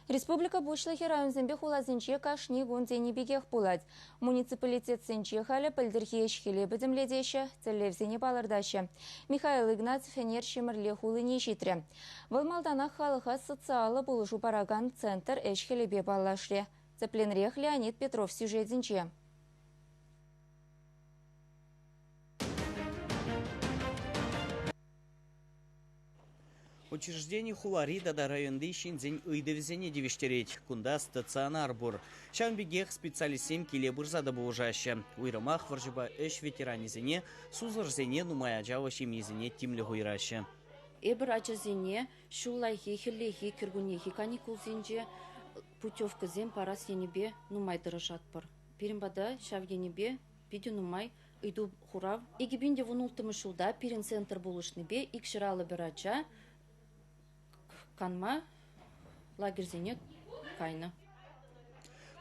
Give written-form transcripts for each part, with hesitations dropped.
Республика Пуҫлӑхӗ районсемпе хуласенче кашни кун тенӗ пекех пулать. Муниципалитетсенче халӗ пӗлтӗрхи ӗҫ-хӗле пӗтӗмлетеҫҫӗ, тӗллевсене палӑртаҫҫӗ. Михаил Игнатьев ӗнер Ҫӗмӗрле хулине ҫитрӗ. Вӑл малтанах халӑха социаллӑ пулӑшу паракан центр ӗҫ-хӗлӗпе паллашрӗ. Тӗплӗнрех Леонид Петров сюжетӗнче. Учреждени хулари тата районти ҫынсен ыйтӑвӗсене тивӗҫтерет. Кунта стационар пур. Ҫавӑн пекех специалистсем киле пырса та пулӑшаҫҫӗ. Уйрӑмах вӑрҫӑпа ӗҫ ветеранӗсене, сусӑрсене, нумай ачаллӑ ҫемьесене тимлӗх уйӑраҫҫӗ. Эпир ачасене ҫуллахи, хӗллехи, кӗркуннехи каникулсенче путевкӑсем парас енӗпе нумай тӑрӑшатпӑр. Пирӗн пата ҫав енӗпе питӗ нумай ыйту-хурав. 2016 ҫулта пирӗн центр пулӑшнипе 251 ача канма лагерьсене кайнӑ.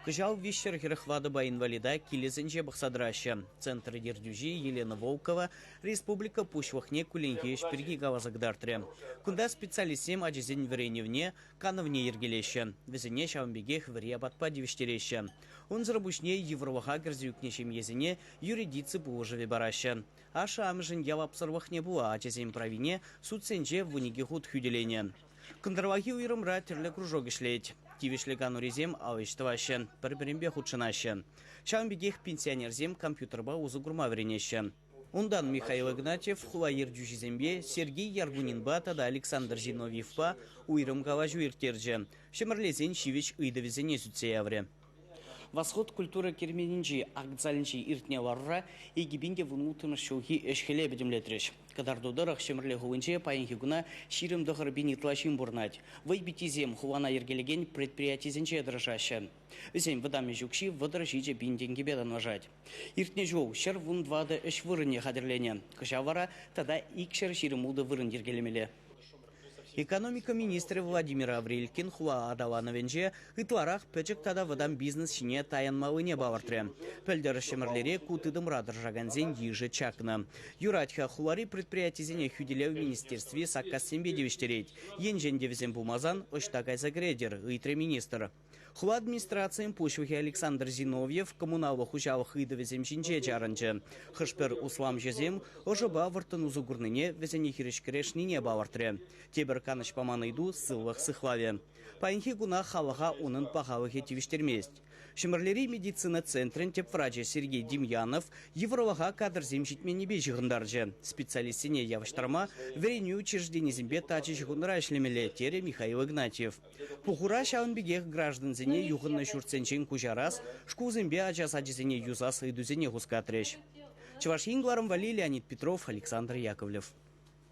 Кӑҫал 340 ватӑпа инвалида килӗсенче пӑхса тӑраҫҫӗ. Центр ертӳҫи Елена Волкова республика Пуҫлӑхне кулленхи ӗҫ пирки каласа кӑтартрӗ. Кунта специалистсем ачасен вӗренӗвне, канӑвне йӗркелеҫҫӗ. Вӗсене ҫавӑн пекех вӗри апатпа тивӗҫтереҫҫӗ. Унсӑр пуҫне йывӑрлӑха кӗрсе ӳкнӗ ҫемьесене юридици пулӑшӑвӗ параҫҫӗ. Ашшӗ-амӑшӗн явапсӑрлӑхне пула ачасен правине судсенче 12 хут хӳтӗленӗ. Кӑнтӑрлахи уйрӑмра тӗрлӗ кружок ӗҫлет. Тивӗҫлӗ канурисем ал ӗҫ тӑваҫҫӗ, пӗр-пӗринпе хутшӑнаҫҫӗ. Ҫавӑн пекех пенсионерсем компьютерпа усӑ курма вӗренеҫҫӗ. Унтан Михаил Игнатьев хула ертӳҫисемпе Сергей Яргунинпа тата Александр Зиновьевпа уйрӑм калаҫу ирттерчӗ, Ҫӗмӗрлесен ҫивӗч ыйтӑвӗсене сӳтсе яврӗ. Восход культура керменӗнчи акт залӗнче иртнӗ ларура 2016 ҫулхи ӗҫ-хӗле пӗтӗмлетрӗҫ. Кӑтарту тӑрӑх Ҫӗмӗрле хулинче паянхи куна 29 пин ытла ҫын пурӑнать. Вӑйпиттисем хулана йӗркелекен предприятисенче тӑрӑшаҫҫӗ. Вӗсен вӑтам ӗҫ укҫи 37 пин тенкӗпе танлашать. Иртнӗ ҫул 114 ӗҫ вырӑнне хатӗрленӗ. Кӑҫал вара тата 226 вырӑн йӗркелемелле. Экономика министрӗ Владимир Аврелькин хула аталанӑвӗнче ытларах пӗчӗк тата вӑтам бизнес ҫине таянмаллине палӑртрӗ. Пӗлтӗр Ҫӗмӗрлере ку тытӑмра тӑрӑшакансен йышӗ чакнӑ. Юрать-ха, хулари предприятисене хӳтӗлев министерстви саккассемпе тивӗҫтерет. Енчен те вӗсем пулмасан ӑҫта кайса кӗретӗр, ыйтрӗ министр. Хула администрацийӗн пуҫлӑхӗ Александр Зиновьев коммуналлӑ хуҫалӑх ыйтӑвӗсем ҫинче чарӑнчӗ. Хӑш-пӗр усламҫӑсем ӑшӑпа вӑрттӑн усӑ курнине, вӗсене хирӗҫ кӗрешнине палӑртрӗ. Тепӗр канӑҫ паман ыйту – сывлӑх сыхлавӗ. Паянхи куна халӑха унӑн пахалӑхӗ тивӗҫтермест. Ҫӗмӗрлери медицина центрӗн тӗп врачӗ Сергей Демьянов йывӑрлӑха кадрсем ҫитменнипе ҫыхӑнтарчӗ. Специалистсене явӑҫтарма вӗренӳ учрежденисемпе тачӑ ҫыхӑнура ӗҫлемелле, терӗ Михаил Игнатьев. Пухура ҫавӑн пекех граждансене юхӑннӑ ҫуртсенчен куҫарас, шкулсемпе ача сачӗсене юсас ыйтусене хускатрӗҫ. Чӑваш Ен кӑларӑм валли Леонид Петров, Александр Яковлев.